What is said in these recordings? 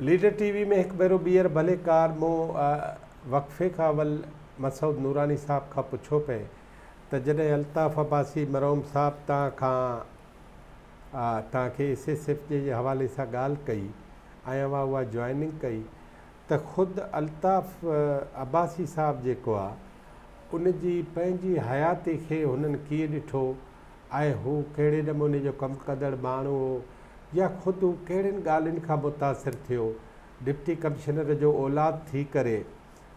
Leader ٽي V ۾ هڪ ڀيرو ٻيهر ڀليڪار مون وقفي کان اول مسعود نوراني صاحب کان پڇيو پئي ته جڏهن الطاف عباسي مرحوم صاحب توهان کان توهان کي ايس ايس ايف جي حوالي سان ڳالهه ڪئي ۽ اوهان اها جوائننگ ڪئي ته خود الطاف عباسي صاحب جيڪو آ ان جي پنهنجي حياتي کي هنن ڪيئن ڏٺو ۽ هو ڪهڙي نموني جو ڪم ڪندڙ ماڻهو هو يا خود هو ڪهڙين ڳالهين کان متاثر ٿيو. ڊپٽي ڪمشنر جو اولاد ٿي ڪري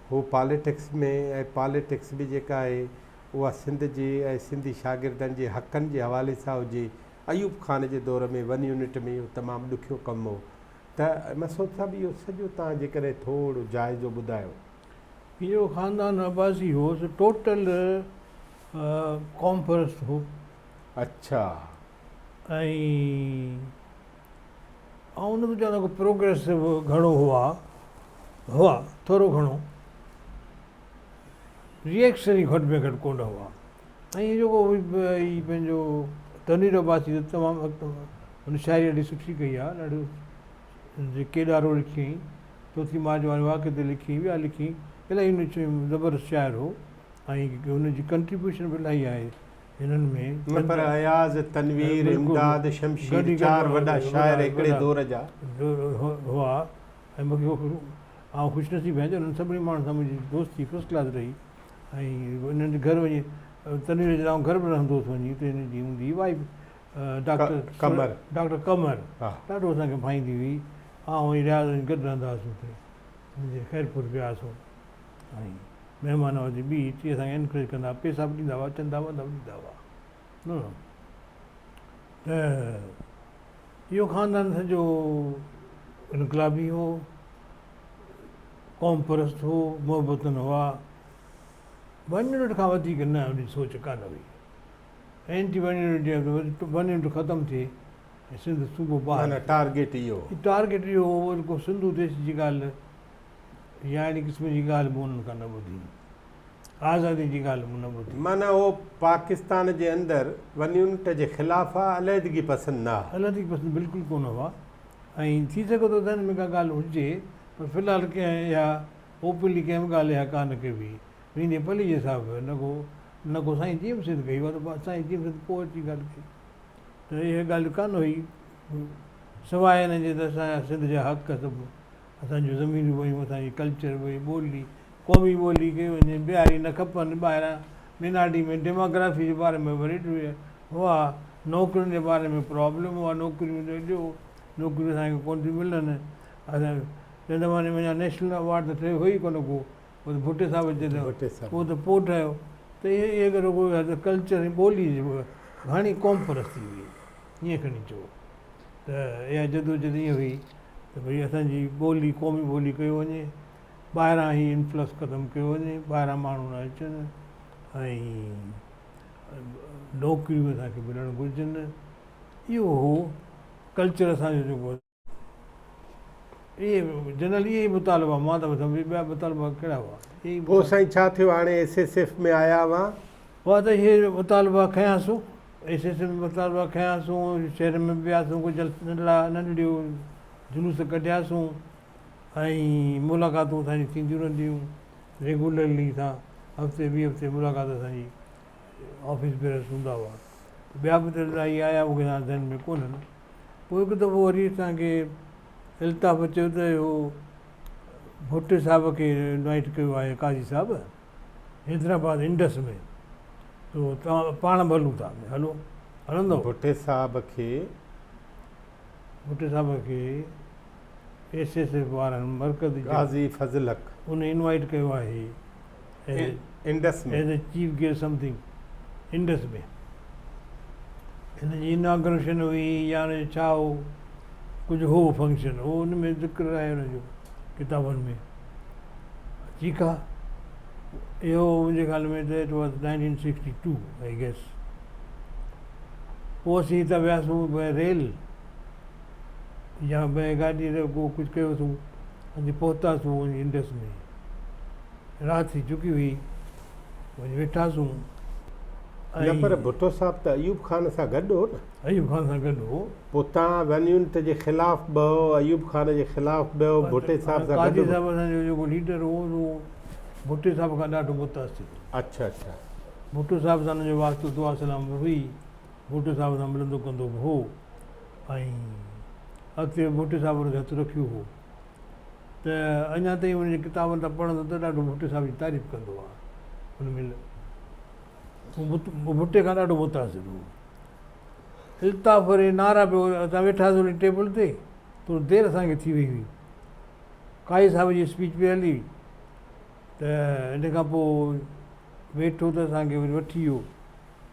هو پاليٽڪس ۾ ۽ پاليٽڪس به جيڪا آهي اها سنڌ جي ۽ سنڌي شاگردن جي حقن جي حوالي سان هجي. ايوب خان جي دور ۾ ون يونٽ ۾ اهو تمام ڏکيو ڪم هو ته مسعود صاحب اهو سڄو توهان جيڪڏهن ٿورو جائزو ٻڌايو. هي جيڪو خاندان عباسي هو سو ٽوٽل قوم پرست هو. اڇا. ۽ آئون نه ٿو چوان ته ڪو پروگريسو گهڻو هئا، هئا ٿورو گهڻو ريئڪشنري گهٽ ۾ گهٽ ڪونه هئا ۽ هي جيڪو هي پنهنجو تنوير عباسي ته تمام هن شاعري ڏاڍي سٺي ڪئي آهي ڏاڍو ڪيڏارو لکيائين چوٿين مارچ واري واقعي تي لکيائين ٻيا لکيائين الاهي هن زبردست شاعر هو ۽ هن جي ڪنٽريبيوشن به الاهي آهي هنن ۾. نه پر اياز، تنوير، امداد، شمشير چار وڏا شاعر هڪڙي دور جا. هئا ۽ مون کي آئون خوش نصيب آهيان جو انهن سڀني ماڻهن سان منهنجي دوستي فرسٽ ڪلاس رهي ۽ انهن جي گهر وڃي تنوير جي آئون گهر به رهندو هوس وڃي اتي هن جي هوندي هئي wife doctor Qamar doctor Qamar ڏاڍو اسان کي ڀائيندي هئي آئون ۽ رياض وڃي گڏ رهندا هئاسون اتي منهنجي خيرپور ويا هئاسون ۽ مهمان نوازي ٻي ٽي اسان کي انڪريج ڪندا هئا پيسا به ڏيندا هئا چندا وندا به ڏيندا هئا نه ته اهو خاندان سڄو انقلابي هو قوم پرست هو محبتن هئا ون يونٽ کان وڌيڪ نه ان جي سوچ ڪانه هئي anti one unit one unit ختم ٿئي ۽ سنڌ صوبو ٻاهر معنيٰ ٽارگيٽ اهو ٽارگيٽ اهو هو سنڌو ديش جي ڳالهه يا اهڙي قسم جي ڳالهه مون انهن کان نه ٻڌي. آزادي جي ڳالهه مون نه ٻڌي. معنيٰ اهو پاڪستان جي اندر ون يونٽ جي خلاف ها، علحدگي پسند نه ها. علحدگي پسند بلڪل ڪونه هئا ۽ ٿي سگهي ٿو ته ان ۾ ڪا ڳالهه هجي پر في الحال ڪنهن اها اوپنلي ڪنهن به ڳالهه اها ڪانه ڪئي هئي. ويندي پليجي صاحب نه ڪو نه ڪو سائين جي ايم سيد ڪئي اها ته سائين جي ايم سيد پوء اچي ڳالهه ڪئي ته اها ڳالهه ڪانه هئي سواء ان جي ته اسان جا سنڌ جا حق سڀ اسان جون زمينون ويون، اسان جي ڪلچر وئي، ٻولي، قومي ٻولي ڪئي وڃي، بهاري نه کپن، ٻاهران مينارٽي ۾ ڊيموگرافي جي باري ۾ وري هئا، نوڪرين جي باري ۾ پرابلم هئا، نوڪريون ته ڏيو، نوڪريون اسان کي ڪونه ٿيون ملن، اسان تنهن زماني ۾ اڃا نيشنل ايوارڊ ته ٺهيو هو ئي ڪونه ڪو، اهو ته ڀٽي صاحب جي اهو ته پوء ٺهيو ته اهي رڳو ڪلچر ۽ ٻولي جي گهڻي قوم پرستي هئي، ائين کڻي چئو. ته اها جدوجھد ائين هئي ته ڀئي اسان جي ٻولي قومي ٻولي ڪيو وڃي، ٻاهران هي انفلڪس ختم ڪيو وڃي، ٻاهران ماڻهو نه اچن ۽ نوڪريون اسان کي ملڻ گهرجن. اهو هو ڪلچر اسان جو جيڪو اهي جنرل اهي ئي مطالبا مان ته سمجهي ٻيا مطالبا ڪهڙا هئا. پوء سائين ڇا ٿيو هاڻي ايس ايس ايف ۾ آيا اوهان؟ پوء ته اهي مطالبا کنياسون ايس ايس ايف ۾ مطالبا کنياسون شهر ۾ به وياسون ڪجهه جلسا ننڍڙا ننڍڙيون جلوس ڪڍياسون ۽ ملاقاتون اسان جون ٿينديون رهنديون ريگولرلي سان هفتي ٻي هفتي ملاقات اسان جي آفيس بيررس هوندا هئا ٻيا به ته الاهي آيا مون کي ذهن ۾ ڪونهن پوء هڪ دفعو وري اسان کي الطاف چيو ته اهو ڀٽي صاحب کي انوائيٽ ڪيو آهي قاضي صاحب حيدرآباد انڊس ۾ تو توهان پاڻ به هلون ٿا هلو هلندو ڀٽي صاحب کي ڀٽي صاحب کي ايس ايس ايف وارن مرڪزي قاضي فضل حق ان انوائيٽ ڪيو آهي Indus ۾ as a chief guest something Indus ۾ هن جي اناگريشن هئي يا ان جو ڇا هو ڪجهه هو فنڪشن هو ان ۾ ذڪر آهي ان جو ڪتابن ۾ ٺيڪ آ اهو منهنجي خيال ۾ ته it was 1962 I guess پوء اسين هتان وياسون ريل يا ٻئي گاڏي ڪو ڪجهه ڪيوسون اسين پهتاسون انڊس ۾ رات ٿي چڪي هئي، وڃي ويٺاسون. نه پر ڀٽو صاحب ته ايوب خان سان گڏ هو نه. ايوب خان سان گڏ هو. پوء تان ون يونٽ جي خلاف به هو، ايوب خان جي خلاف به هو، ڀٽي صاحب سان گڏ به. قاضي صاحب اسان جو جيڪو ليڊر هو سو ڀٽي صاحب کان ڏاڍو متاثر هو. اڇا اڇا. ڀٽو صاحب سان هن جو واسطو دعا سلام به هئي. ڀٽو صاحب سان ملندو ڪندو به هو ۽ اڳتي به ڀٽي صاحب هن کي هٿ رکيو هو ته اڃا تائين هن جي ڪتابن تان پڙهندو ته ڏاڍو ڀٽي صاحب جي تعريف ڪندو آهي. ان مهل هو ڀٽي کان ڏاڍو متاثر هو. الطاف وري نعرا پيو اسان ويٺاسين ان ٽيبل تي ٿورو دير اسان کي ٿي وئي هئي. قاضي صاحب جي اسپيچ پئي هلي ته ان کان پوء ويٺو ته اسان کي وري وٺي ويو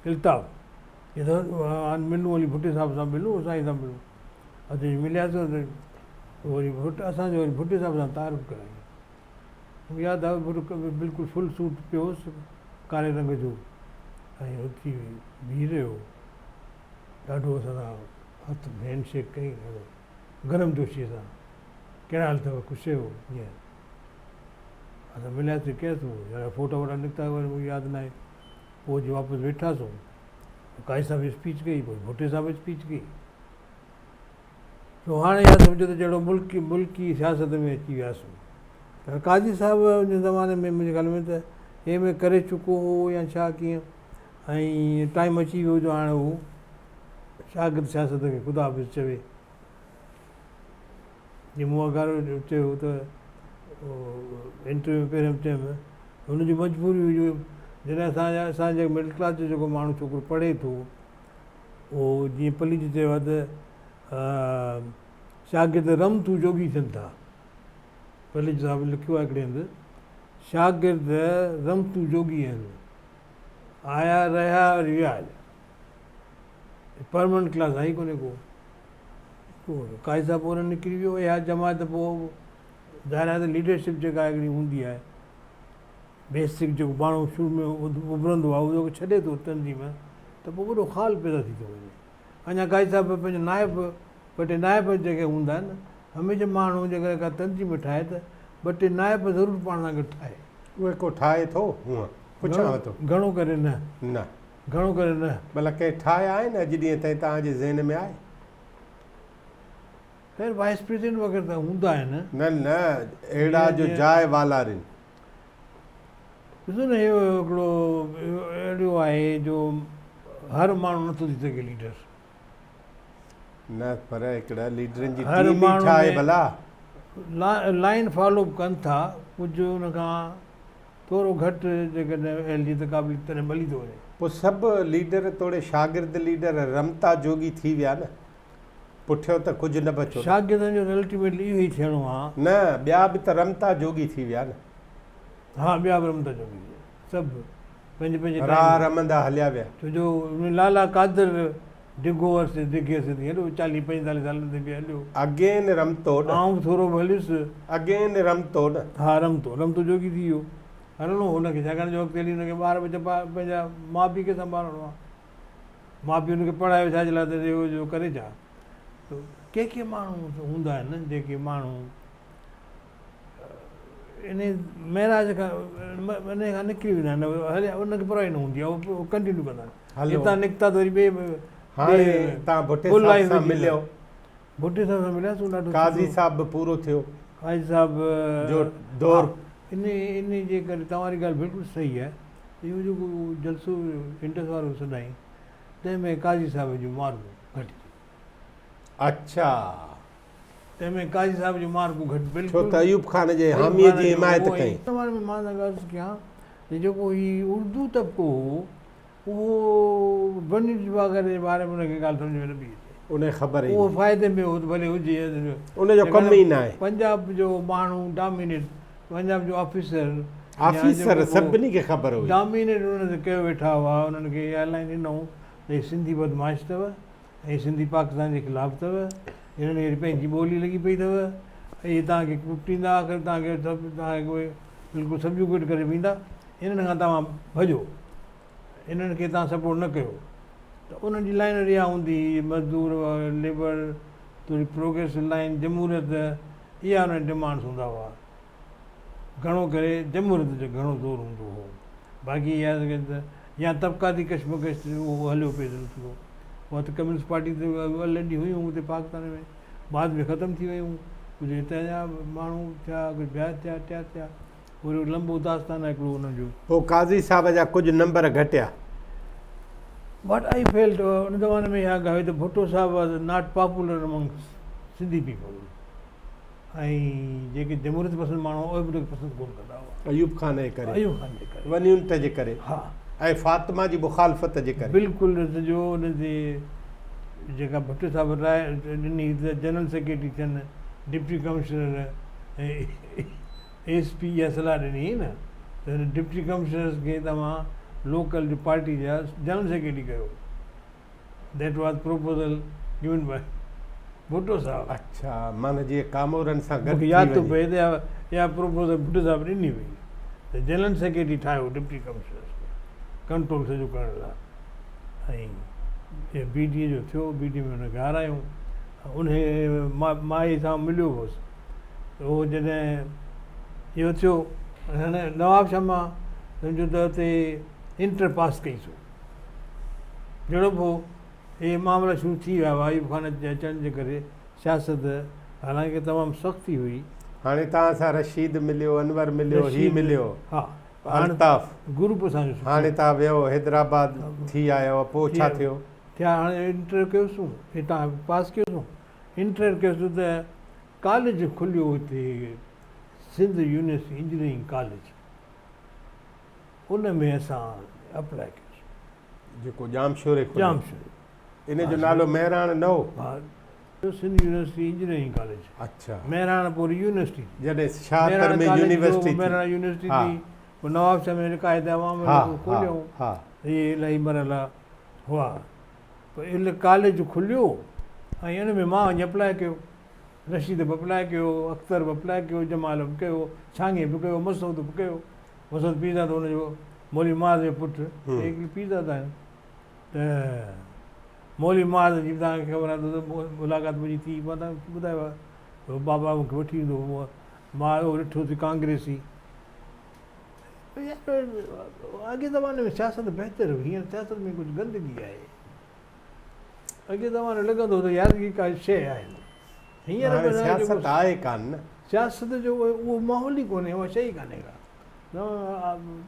الطاف چي ته هاڻ ملون هلي ڀٽي صاحب سان ملون سائين سان ملون. اسين ملياسين ته وري اسان جو وري ڀٽي صاحب سان تعارف ڪرايائين. مون کي ياد آهي بلڪل فل سوٽ پيو هوس ڪاري رنگ جو ۽ اٿي بيهي رهيو ڏاڍو اسان سان هٿ هينڊ شيڪ ڪيائين ڏاڍو گرم جوشيء سان ڪهڙا حال اٿو خوش آهيو جيئن اسان ملياسين ڪياسون ذرا فوٽا ووٽا نڪتا وري مون کي ياد ناهي پوء جي واپس ويٺاسون قائد صاحب اسپيچ ڪئي پوء ڀٽي صاحب اسپيچ ڪئي سو هاڻي اها سمجهو ته جهڙو ملڪي ملڪي سياست ۾ اچي وياسون پر قاضي صاحب ان زماني ۾ منهنجي خيال ۾ ته ايم اي ڪري چڪو هو يا ڇا ڪيئن ۽ ٽائيم اچي ويو جو هاڻي هو شاگرد سياست کي خدا حافظ چوي جيئن مون اگهارو چيو ته انٽرويو ۾ پهريون به چيم هن جي مجبوري هئي جو جڏهن اسان جا اسان جي مڊل ڪلاس جو جيڪو ماڻهو ڇوڪرو پڙهي ٿو اهو جيئن پليجي چيو آهي ته شاگرد رم تون جوڳي ٿين ٿا. پليجي صاحب لکيو آهي هڪڙي هنڌ، شاگرد رم تون جوڳي آهن، آيا رهيا وري ويا هليا. پرمننٽ ڪلاس آهي ئي ڪونهي ڪو. قاضي صاحب پوء نڪري ويو، اها جماعت پوء ظاهر آهي ته ليڊرشپ جيڪا هڪڙي هوندي آهي بيسڪ جيڪو ماڻهو شروع ۾ اڀرندو آهي اهو جيڪو ڇڏي ٿو تنظيم ته پوء وڏو خال پيدا ٿي ٿو وڃي. اڃا قاضي صاحب پنهنجو نائب ٻه ٽي نائب جيڪي هوندا آهن هميشه ماڻهو جيڪڏهن ڪا تنظيم ٺاهي ته ٻه ٽي نائب ضرور پاڻ سان گڏ ٺاهي. اهي ڪو ٺاهي ٿو هونء پڇانو ٿو. گهڻو ڪري نه. نه. گهڻو ڪري نه. ڀلا ڪنهن ٺاهيا آهن اڄ ڏينهن تائين توهان جي ذهن ۾ آهي؟ خير وائيس پريزيڊنٽ وغيره ته هوندا آهن. نه نه اهڙا جو جاء والارين. ڏسو نه اهو هڪڙو اهڙو آهي جو هر ماڻهو نٿو ٿي سگهي ليڊر. نه پر هڪڙا ليڊرن جي ٽيم ئي ٺاهي ڀلا. لائين فالو اپ ڪن ٿا ڪجهه ان کان ٿورو گهٽ جيڪڏهن اهليت قابليت تڏهن ملي ٿو وڃي. پوء سڀ ليڊر توڙي شاگرد ليڊر رمتا جوڳي ٿي ويا نه. پٺيو ته ڪجهه نه بچو نه. شاگردن جو ته الٽيميٽلي اهو ئي ٿيڻو آ. نه ٻيا به ته رمتا جوڳي ٿي ويا نه. ها ٻيا به رمتا جوڳي ٿي ويا سڀ پنهنجي پنهنجي ٽائيم. راهه رمندا هليا ويا. ڇو جو لالا قادر ڊگهو عرصي ڊگهي عرصي تائين هليو چاليهه پنجيتاليهه سالن تائين به هليو. اڳين رمتو نه. آئون به ٿورو به هليس. اڳين رمتو نه. ها رمتو رمتو جوڳي ٿي ويو. هلڻو هو هن کي ڇاڪاڻ جو اڳتي هلي هن کي ٻار ٻچا پنهنجا ماء پيء کي سنڀالڻو آ. ماء پيء هن کي پڙهايو ڇا جي لاء ته اهو جو ڪري ڇا؟ ته ڪي ڪي ماڻهو هوندا آهن جيڪي ماڻهو انهي معراج کان انهي کان نڪري ويندا آهن هليا انهن کي پرواهه ئي نه هوندي آهي اهو ڪنٽينيو ڪندا آهن هتان نڪتا ته وري ٻئي هاڻي تان ڀٽي صاحب سان مليو ڀٽي صاحب سان ملياسون ڏاڍو قاضي صاحب به پورو ٿيو قاضي صاحب جو دور انهي انهي جي ڪري توهان جي ڳالهه بلڪل صحيح آهي اهو جيڪو جلسو انڊس وارو سڏائين تنهن ۾ قاضي صاحب جون مارڪون گهٽ ٿيون. اڇا. تنهن ۾ قاضي صاحب جون مارڪون گهٽ بلڪل. ڇو ته ايوب خان جي حاميء جي حمايت ڪئي. ان باري ۾ مان توهان کي عرض ڪيان ته جيڪو هي اردو طبقو هو اهو بني وغيره جي باري ۾ ان کي ڳالهه سمجهه ۾ نه پئي اچي. ان کي خبر ئي اهو فائدي ۾ هو ته ڀلي هجي. ان جو ڪم ئي ناهي. پنجاب جو ماڻهو ڊامينيٽ پنجاب جو آفيسر آفيسر سڀني کي خبر هئي. ڊامينيٽ انهن تي ڪيو ويٺا هئا انهن کي اها لائين ڏنائون ته هي سنڌي بدمعاش اٿو ۽ سنڌي پاڪستان جي خلاف اٿو هنن کي پنهنجي ٻولي لڳي پئي اٿو ۽ هي توهان کي ڪٽيندا آخر توهان کي سڀ توهان کي بلڪل سبجوگيٽ ڪري ويندا انهن کان توهان ڀڄو انهن کي توهان سپورٽ نه ڪيو ته انهن جي لائين وري اها هوندي هئي مزدور ليبر توڙي پروگريسو لائين جمهوريت اها انهن جا ڊمانڊس هوندا هئا گهڻو ڪري جمهوريت جو گهڻو زور هوندو هو باقي اها ته يا طبقاتي ڪشمڪش اهو هليو پئي سلسلو. اها ته ڪميونسٽ پارٽي ته الريڊي هيون اتي پاڪستان ۾ بعد ۾ ختم ٿي ويون. ڪجهه هتان جا ماڻهو ٿيا، ڪجهه ٻيا ٿيا، ٽيا ٿيا. وري لنبو داستان آهي هڪڙو انهن جو. پوء قاضي صاحب جا ڪجهه نمبر گهٽيا. What I felt ان زماني ۾ اها ڳالهه هئي ته ڀٽو صاحب was not popular amongst Sindhi people ۽ جيڪي جمهوريت پسند ماڻهو هئا اهي به ان کي پسند ڪونه ڪندا هئا. ايوب خان جي ڪري. ايوب خان جي ڪري. ون يونٽ جي ڪري. ها. ۽ فاطمه جي مخالفت جي ڪري. بلڪل جو ان تي جيڪا ڀٽو صاحب راء ڏني ته جنرل سيڪريٽري ٿين، ڊپٽي ڪمشنر ۽ ايس پي اها صلاح ڏني هئي نه ته هن ڊپٽي ڪمشنرز کي توهان لوڪل جو پارٽي جا جنرل سيڪريٽري ڪيو that was proposal given by Bhutto صاحب. اڇا معنيٰ جيئن ڪامورن سان گڏ مونکي ٿي ياد ٿو وڃي. پئي ته اها پروپوزل ڀٽو صاحب ڏني هئي ته جنرل سيڪريٽري ٺاهيو ڊپٽي ڪمشنرز کي ڪنٽرول سڄو ڪرڻ لاء ۽ بي ڊي اي جو ٿيو بي ڊي اي ۾ هن کي هارايون انهي مائي سان مليو هوس ته اهو جڏهن اهو ٿيو هاڻي نوابشاهه مان سمجهو ته اتي انٽر پاس ڪئي سو جهڙو به هو اهي معاملا شروع ٿي ويا هئا ايوب خان جي اچڻ جي ڪري سياست حالانڪه تمام سختي هئي. هاڻي توهان سان رشيد مليو انور مليو هي مليو ها الطاف گروپ اسان جو سٺو هاڻي توهان ويو حيدرآباد ٿي آيو پوء ڇا ٿيو؟ ٿيا هاڻي انٽر ڪيوسون هتان پاس ڪيوسون انٽر ڪيوسون ته ڪاليج کليو هتي سنڌ يونيورسٽي انجنيئرنگ ڪاليج ان ۾ اسان اپلائي ڪيوسون. جيڪو ڄامشوري کليو. ڄامشوري. ان جو نالو مهراڻ نه هو؟ ها سنڌ يونيورسٽي انجنيئرنگ ڪاليج. اڇا. مهراڻ پوء وري يونيورسٽي ٿي. جڏهن شاهتر ۾ يونيورسٽي ٿي. مهراڻ يونيورسٽي ٿي پوء نوابشاهه ۾ قائد عوام کوليائون. اهي الاهي مرحلا هئا. پوء ان ڪاليج کليو ۽ ان ۾ مان وڃي اپلاء ڪيو. رشيد به اپلاء ڪيو، اختر به اپلاء ڪيو، جمال به ڪيو، ڇانگي به ڪيو، مسعود به ڪيو. مسعود پيرزادو ان جو مولوي معاذ جو پٽ، اهي هڪڙي پيرزادا آهن ته مولوي معاذ جي به توهان کي خبر آهي ته ملاقات منهنجي ٿي، مان توهان کي ٻڌايو آهي ته بابا مون کي وٺي ويندو هو، مان اهو ڏٺو ته ڪانگريسي. اڳئين زماني ۾ سياست بهتر هئي، هينئر سياست ۾ ڪجهه گندگي آهي. اڳئين زماني ۾ لڳندو هو ته يار هي ڪا شيء آهي. هينئر هاڻي سياست آهي ڪانه نه. سياست جو اهو ماحول ئي ڪونهي، اها شيء ئي ڪانهي ڪا.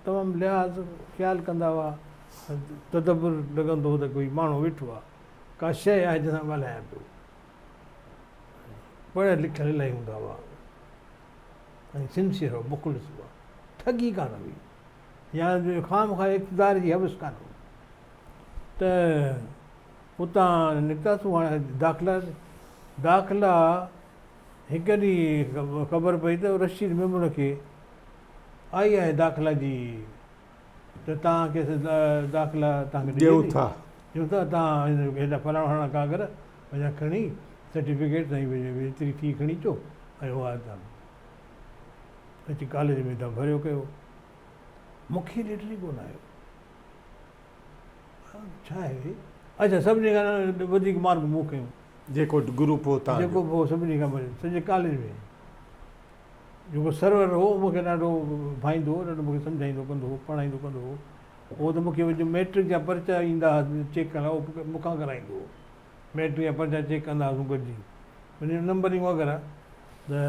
تمام لحاظ خيال ڪندا هئا، تدبر لڳندو هو ته ڪوئي ماڻهو ويٺو آهي، ڪا شيء آهي جنهن سان ڳالهايان پيو. پڙهيل لکيل الاهي هوندا هئا ۽ سنسيئر هئا، مخلص هئا. ٺڳي ڪانه هئي يا خوامخواه اقتدار جي حوس ڪانه هئي. ته اتان نڪتاسون هاڻي داخلا داخلا هڪ ڏينهن خبر پئي ته رشيد ميمڻ کي آئي آهي داخلا جي ته توهان کي داخلا توهان کي ڏيون ٿا. ڏيون ٿا توهان هيڏا فلاڻا فلاڻا ڪاڳر پنهنجا کڻي سرٽيفڪيٽ ۽ ايتري في کڻي اچو ۽ اها توهان اچي ڪاليج ۾ توهان ڀريو ڪيو. مون کي ليٽر ئي ڪونه آيو. ڇا آهي؟ اڇا سڀني کان وڌيڪ مارڪ مون کنيو. جيڪو گروپ هو تان جو. جيڪو به هو سڀني کان وڌيڪ سڄي ڪاليج ۾ جيڪو سرور هو مون کي ڏاڍو ڀائيندو هو ڏاڍو مون کي سمجهائيندو ڪندو هو پڙهائيندو ڪندو هو اهو ته مون کي جو ميٽرڪ جا پرچا ايندا هئا چيڪ ڪرڻ لاء اهو مون کان ڪرائيندو هو ميٽرڪ جا پرچا چيڪ ڪندا هئاسون گڏجي ان جو نمبرنگ وغيره ته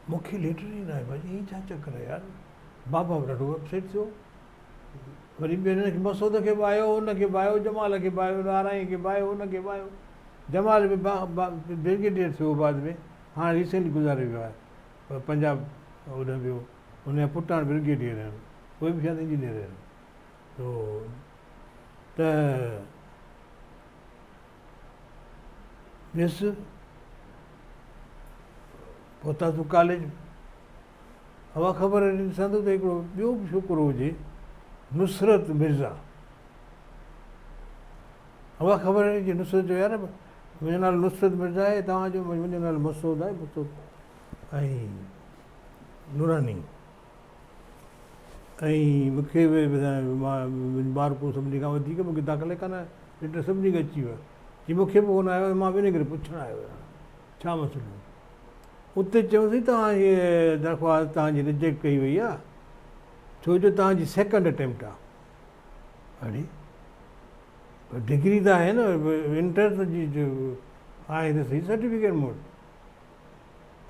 مون کي ليٽر ئي نه آيو ڀاڄي هي ڇا چڪر آهي يار بابا به ڏاڍو اپسيٽ ٿيو وري ٻين کي مسعود کي به آيو ان کي به آيو جمال کي به آيو آرائين کي به آيو ان کي به آيو جمال به برگيڊيئر ٿيو بعد ۾ هاڻ ريسينٽلي گذاري ويو آهي پنجاب اوڏانهن ويو ان جا پٽ هاڻ برگيڊيئر آهن اهي به شايد انجنيئر آهن تو ته ويس پهتاسون ڪاليج اها خبر ڏسان ٿو ته هڪڙو ٻيو به ڇوڪرو هجي نصرت مرزا اها خبر ڏني نصرت جو يار منهنجو نالو نصرت مرزا آهي توهان جو منهنجو نالو مسعود آهي مسعود ۽ نوراني ۽ مون کي به مارڪون سڀني کان وڌيڪ مون کي داخلا ڪانه ليٽر سڀني کي اچي ويو چي مون کي به ڪونه آيو مان به ان ڪري پڇڻ آيو آهيان ڇا مسئلو اتي چيوسين توهان جي درخواست توهان جي رجيڪٽ ڪئي وئي آهي. ڇو جو توهان جي سيڪنڊ اٽيمپٽ آ. اڙي پر ڊگري ته آهي نه انٽر ته جي آهي ته صحيح سرٽيفڪيٽ مون وٽ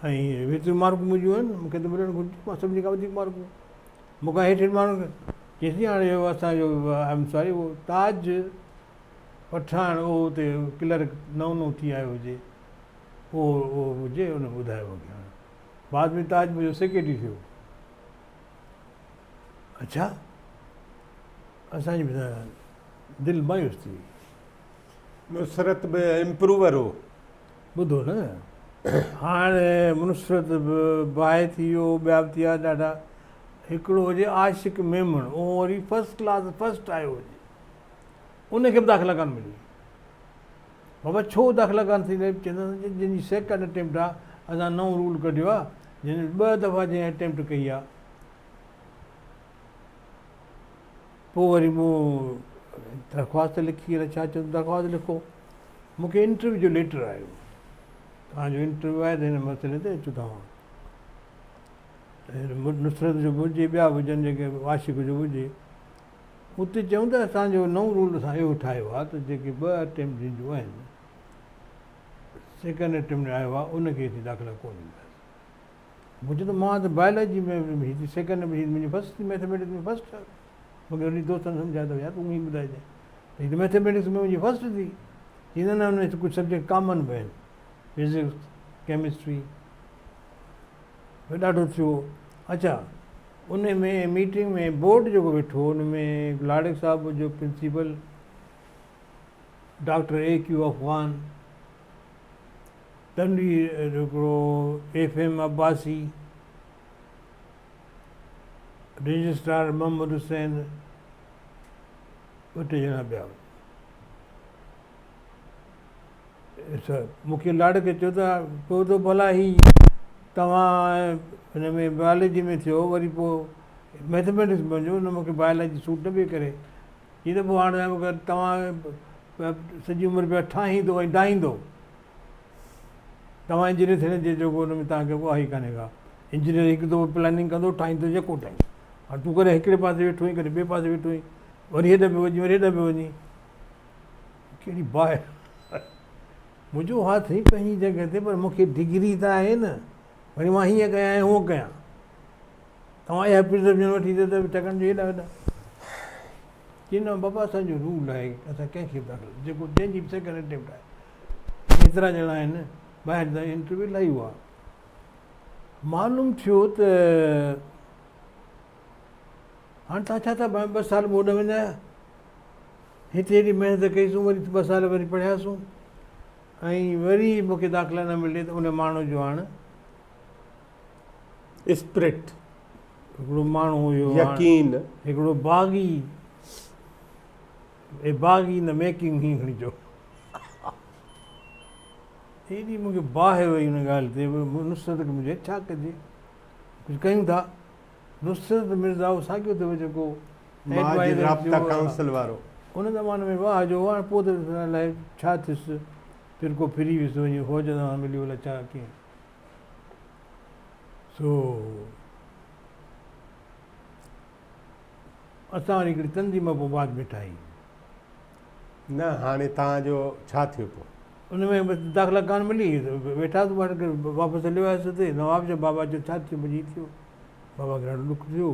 ۽ ايتريون مارڪون منهنجون آهن مون کي ته ملڻ گهرجي مان سڀني کان وڌيڪ مارڪون مون کان هيٺ ماڻهن کي چيس هاڻي اهو اسانجو I am sorry اهو تاج پٺاڻ اهو اتي ڪلرڪ نئون نئون ٿي آيو هجي اهو اهو هجي ان ٻڌايو مون کي هاڻي بعد ۾ تاج منهنجو سيڪريٽري ٿيو. اڇا اسان جي به دل مايوس ٿي وئي. نصرت به امپروور هو. ٻڌو نه هاڻ نصرت به باهه ٿي ويو ٻيا به ٿي ويا ڏاڍا. هڪڙو هجي عاشق ميمڻ اهو وري فرسٽ ڪلاس فرسٽ آيو هجي ان کي به داخلا ڪانه ملي. بابا ڇو داخلا ڪانه ٿي ملي؟ چوندس جن جي سيڪنڊ اٽيمپٽ آ اسان نئون رول ڪڍيو آ جنهن ۾ ٻه دفعا جنهن اٽيمپٽ ڪئي آ پوء وري مون درخواست لکي الائي ڇا چيو درخواست لکو مون کي انٽرويو جو ليٽر آيو توهان جو انٽرويو آهي ته هن مسئلي تي اچو توهان نصرت جو به هجي ٻيا به هجن جيڪي عاشق جو به هجي اتي چيون ته اسان جو نئون رول اسان اهو ٺاهيو آهي ته جيڪي ٻه اٽيمپٽ جن جون آهن سيڪنڊ اٽيمپٽ ۾ آيو آهي ان کي اسين داخلا ڪونه ڏينداسين. مون چيو ته مان ته بائلاجي ۾ هي سيڪنڊ ۾ منهنجي فرسٽ ٿي ميٿميٽڪس ۾ فرسٽ آيو. مون کي وري دوستن سمجهايو ته يار تون ئي ٻڌائجانء ته هي ته ميٿميٽڪس ۾ منهنجي فرسٽ ٿي. چي نه نه ان ۾ ڪجهه سبجيڪٽ ڪامن به آهن فزڪس ڪيمسٽري ڏاڍو ٿيو. اڇا ان ۾ ميٽنگ ۾ بورڊ جيڪو ويٺو هو ان ۾ لاڙڪ صاحب جو principal doctor A Q Afghan, Tanveer هڪڙو F M Abbasi, registrar Muhammad Hussain, ٻه ٽي ڄڻا ٻيا هئا. مون کي لاڙڪ چيو ته پوء ته ڀلا هي توهان هن ۾ بائلاجي ۾ ٿيو وري پوء ميٿميٽڪس ۾ وڃو نه مون کي بائلاجي سوٽ نه پئي ڪري. چي ته پوء هاڻ توهان سڄي عمر پيا ٺاهيندو ۽ ڊاهيندو. توهان انجنيئر ٿيڻ جي جوڳو ان ۾ توهان کي اها ئي ڪانهي ڪا. انجنيئر هڪ دفعو پلاننگ ڪندو ٺاهيندو يڪو ٽائيم. هاڻ تون ڪڏهن هڪڙي پاسي ويٺو آهين ڪڏهن ٻئي پاسي ويٺو آهين وري هيڏانهن پيو وڃين وري هيڏانهن پيو وڃين. ڪهڙي باهه منهنجو هاٿ سائين پنهنجي جڳهه تي پر مون کي ڊگري ته آهي نه وري مان هيئن ڪيان ۽ هونئن ڪيان. توهان اها پرزپشن وٺي ته ڇاڪاڻ جو هيڏا وڏا چي نه بابا اسان جو رول آهي اسان ڪنهن کي به داخل جيڪو جنهن جي به سيڪنڊ اٽيمپٽ آهي ايترا ڄڻا آهن ٻاهر ته انٽرويو الاهي هئا معلوم ٿيو ته هاڻ تان ڇا ٿا ٻه سال مون هوڏانهن وڃايا هتي ايڏي محنت ڪئيسون وري ٻه سال وري پڙهياسون ۽ وري مونکي داخلا نه ملي ته ان ماڻهو جو هاڻ اسپرٽ. هڪڙو ماڻهو هيو. يقين. هڪڙو باغي اي باغي ان ميڪنگ هين کڻي چئو. ايڏي مون کي باهه وئي ان ڳالهه تي نصرت کي مون چيو ڇا ڪجي ڪجهه ڪيون ٿا. نصرت مرزا اهو ساڳيو اٿو جيڪو مهاجر رابطا ڪائونسل وارو. ان زماني ۾ واهه جو هو هاڻي پوء ته الائي ڇا ٿيس فرقو ڦري ويس وڃي فوج سان مليو الائي ڇا ڪيئن. سو اسان وري هڪڙي تنظيم پوء بعد ۾ ٺاهي. نه هاڻي توهان جو ڇا ٿيو پوء؟ ان ۾ بس داخلا ڪانه ملي ويٺاسون ٻاهر واپس هليو آيس اتي نواب شاهه بابا چيو ڇا ٿيو منهنجي هي ٿيو بابا کي ڏاڍو ڏک ٿيو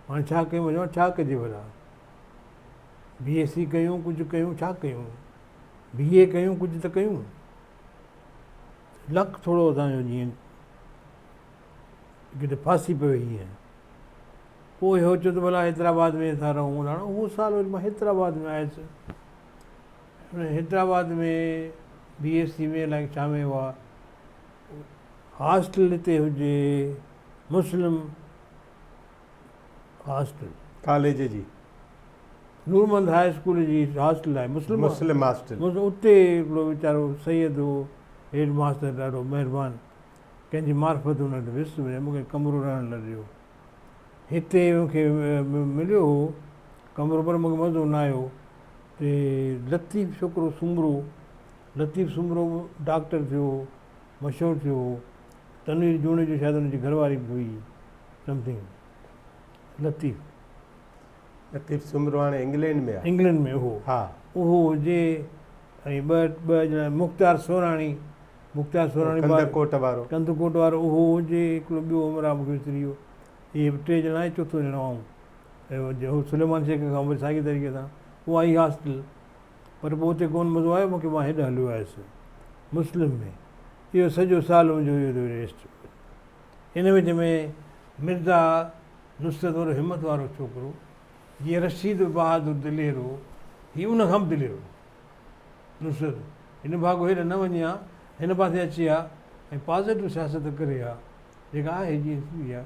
هاڻي ڇا ڪيون چيو ڇا ڪجي ڀلا بي ايس سي ڪيون ڪجهه ڪيون ڇا ڪيون بي اي ڪيون ڪجهه ته ڪيون لڪ ٿورو اسان جو جيئن ڪٿي ڦاسي پيو هيئن. پوء اهو چيو ته ڀلا حيدرآباد ۾ ٿا رهون. هاڻ اهو سال وري مان حيدرآباد ۾ آيس. حيدرآباد ۾ بي ايس سي ۾ الائي ڇا ۾ هئا. هاسٽل هتي هجي مسلم هاسٽل. ڪاليج جي. نورمحمد هاء اسڪول جي هاسٽل آهي مسلم مسلم هاسٽل. اتي هڪڙو ويچارو سيد هو هيڊ ماستر ڏاڍو مهربان ڪنهن جي معرفت ان وٽ ويس مون کي ڪمرو رهڻ لاء ڏيو هتي مون کي مليو هو ڪمرو پر مون کي مزو نه آيو تي لطيف ڇوڪرو سومرو لطيف سومرو ڊاڪٽر ٿيو هو مشهور ٿيو هو تنوير جوڻيجو شايد ان جي گهر واري به هئي سمٿنگ لطيف. لطيف سومرو هاڻي انگلينڊ ۾ آ. انگلينڊ ۾ هو. ها. اهو هجي ۽ ٻه ڄڻا مختيار سوراڻي، مختيار سوراڻي ڪنڌڪوٽ وارو. ڪنڌڪوٽ وارو اهو هجي، هڪڙو ٻيو همراهه مون کي وسري ويو. اهي ٽي ڄڻا ۽ چوٿون ڄڻو آئون. ۽ هو سليمان شيخ کان به ساڳي طريقي سان اها ئي هاسٽل. پر پوء اتي ڪونه مزو آيو مون کي مان هيڏ هليو آيس مسلم ۾. اهو سڄو سال منهنجو اهو ريسٽ. ان وچ ۾ مرزا نصرت وڏو همت وارو ڇوڪرو، جيئن رشيد بهادر دلير هو، هي ان کان به دلير هو. نصرت هن ڀاڳو هيڏ نه وڃي ها، هن پاسي اچي ها ۽ پازيٽو سياست ڪري ها، جيڪا آهي جيئن ٿيندي آهي،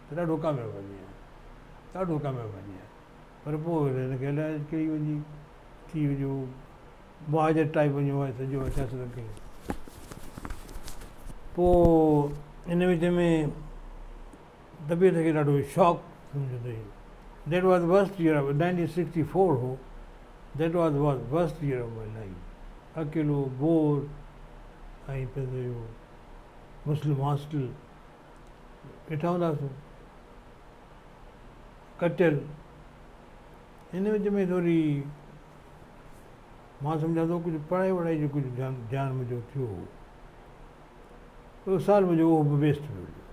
ته ڏاڍو ڪامياب وڃي ها، ڏاڍو ڪامياب وڃي ها. پر پوء وري هن کي الائي ڪهڙي وڃي ٿي جو مهاجر ٽائيپ وڃي اها سڄو سياست ڪئي. پوء ان وچ ۾ طبيعت کي ڏاڍو شاڪ سمجهو ته that was worst year of 1964 هو that was was worst year of my life اڪيلو بور ۽ پنهنجو اهو مسلم هاسٽل ويٺا هونداسون ڪٽيل ان وچ ۾ ٿوري مان سمجهان ٿو ڪجهه پڙهائي وڙهائي جو ڪجهه ڌيان ڌيان منهنجو ٿيو هو اهو سال منهنجو اهو به ويسٽ ويو هليو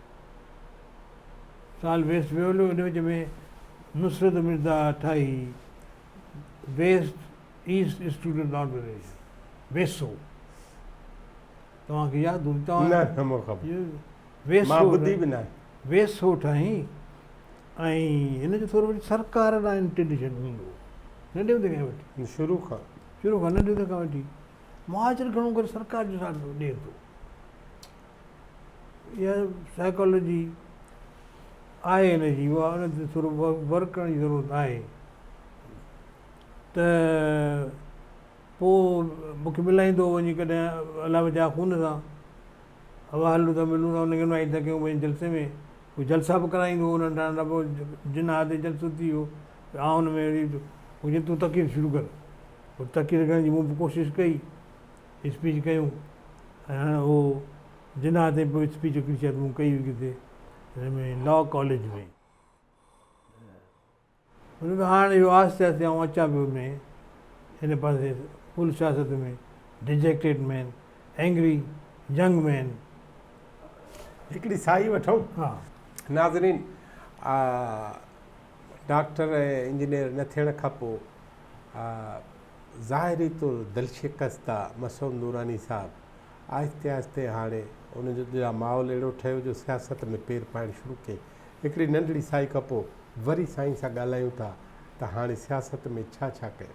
سال ويسٽ ويو هليو ان وچ ۾ نصرت مرزا ٺاهي ويسٽ ايسٽ اسٽوڊنٽ آرگنائيزيشن ويسو توهان کي ياد هوندو توهان نه نه مون خبر مان ٻڌي به ناهي ويسو ٺاهي ۽ هن جو ٿورو وري سرڪار ڏانهن انٽينشن هوندو هو ننڍي هوندي کان وٺي شروع کان شروع کان ننڍي هوندي کان وٺي مهاجر گهڻو ڪري سرڪار جو ساٿ ڏئي ٿو. اها سائيڪالاجي آهي هن جي اها ان تي ٿورو ورڪ ڪرڻ جي ضرورت آهي ته پوء مونکي ملائيندو هو وڃي ڪڏهن الله بچاء خون سان هوا هلون ٿا ملون ٿا ان کي انوائٽ ٿا ڪيون پنهنجي جلسي ۾ پوء جلسا به ڪرائيندو هو ننڍا ننڍا پوء جناح تي جلسو ٿي ويو آئون ان ۾ وري تون تقرير شروع ڪر پوء تقرير ڪرڻ جي مون به ڪوشش ڪئي، اسپيچ ڪيون ۽ هاڻ اهو جناح تي به اسپيچ هڪڙي شايد مون ڪئي هئي ڪٿي هن ۾ لا ڪاليج ۾. مطلب ته هاڻ اهو آهستي آهستي آئون اچان پيو ۾ هن پاسي فل سياست ۾ ڊجيڪٽيڊ مين، اينگري ينگ مين. هڪڙي ساهي وٺون. ها. ناظرين ڊاڪٽر ۽ انجنيئر نه ٿيڻ کان پوء ظاهري طور دلشڪسته مسعود نوراني صاحب آهستي آهستي هاڻي ان جو جا ماحول اهڙو ٺهيو جو سياست ۾ پير پائڻ شروع ڪيائين. هڪڙي ننڍڙي سائي کان پوء وري سائين سان ڳالهايون ٿا ته هاڻي سياست ۾ ڇا ڇا ڪيو.